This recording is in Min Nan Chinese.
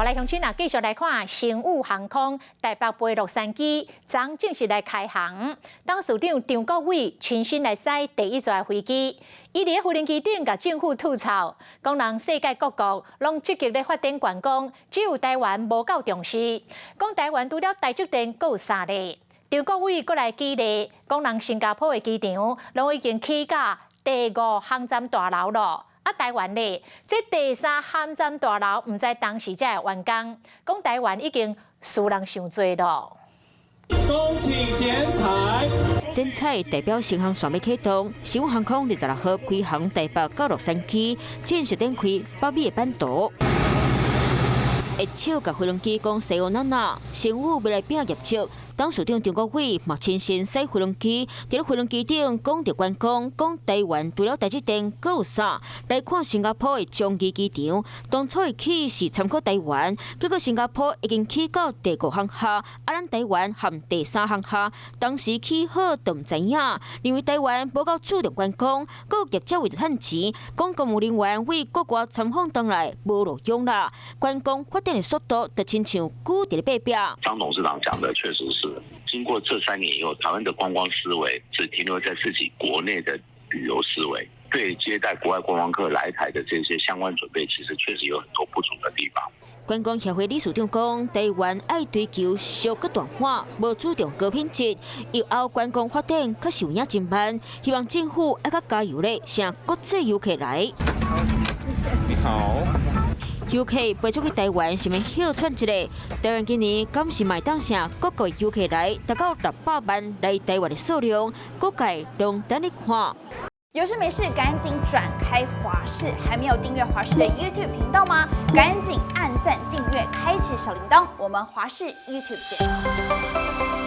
來鄉親啊，繼續來看星宇航空台北飛洛杉磯，昨正式來開航。董事長張國煒親身來駛第一座飛機，伊佇無人機頂共政府吐槽，講人世界各國攏積極咧發展觀光，只有台灣無夠重視。講台灣除了台積電，閣有啥咧？張國煒閣來舉例，講人新加坡的機場攏已經起到第五航站大樓咯。啊，台灣咧，這第三航站大樓毋知當時才會完工，講台灣已經輸人傷濟咯。恭喜剪彩！剪彩代表新航線欲啟動，星宇航空26號開航台北到洛杉磯，正式展開北美的版圖。一手共飛行機講さよなら，星宇欲來拼業績。董事長張國煒嘛親身駛飛行機，佇咧飛行機頂講著觀光，講台灣除了台積電，閣有啥？來看新加坡的樟宜機場，當初會起是參考台灣，結果新加坡已經起到第五航廈，啊，咱台灣含第三航廈，當時起好都毋知影，認為台灣無夠注重觀光，閣有業者為著趁錢，講公務人員為國外參訪轉來無路用啦，觀光發展的速度就親像龜佇咧爬壁。張董事長講的確實是，經過這3年以後，台灣的觀光思維只停留在自己國內的旅遊思維，對接待國外觀光客來台的這些相關準備，其實確實有很多不足的地方。觀光協會理事長講，台灣愛追求俗閣大碗，無注重高品質，以後觀光發展確實有影真慢，希望政府愛較加油咧，請國際遊客來。你好。遊客飛出去台灣，是欲歇喘一下？台灣今年敢是會當請各國遊客來，達到600萬來台灣的數量，各界攏等咧看。有事沒事，趕緊轉開華視，還沒有訂閱華視的 YouTube 頻道嗎？趕緊按讚、訂閱、開啟小鈴鐺，我們華視 YouTube 見。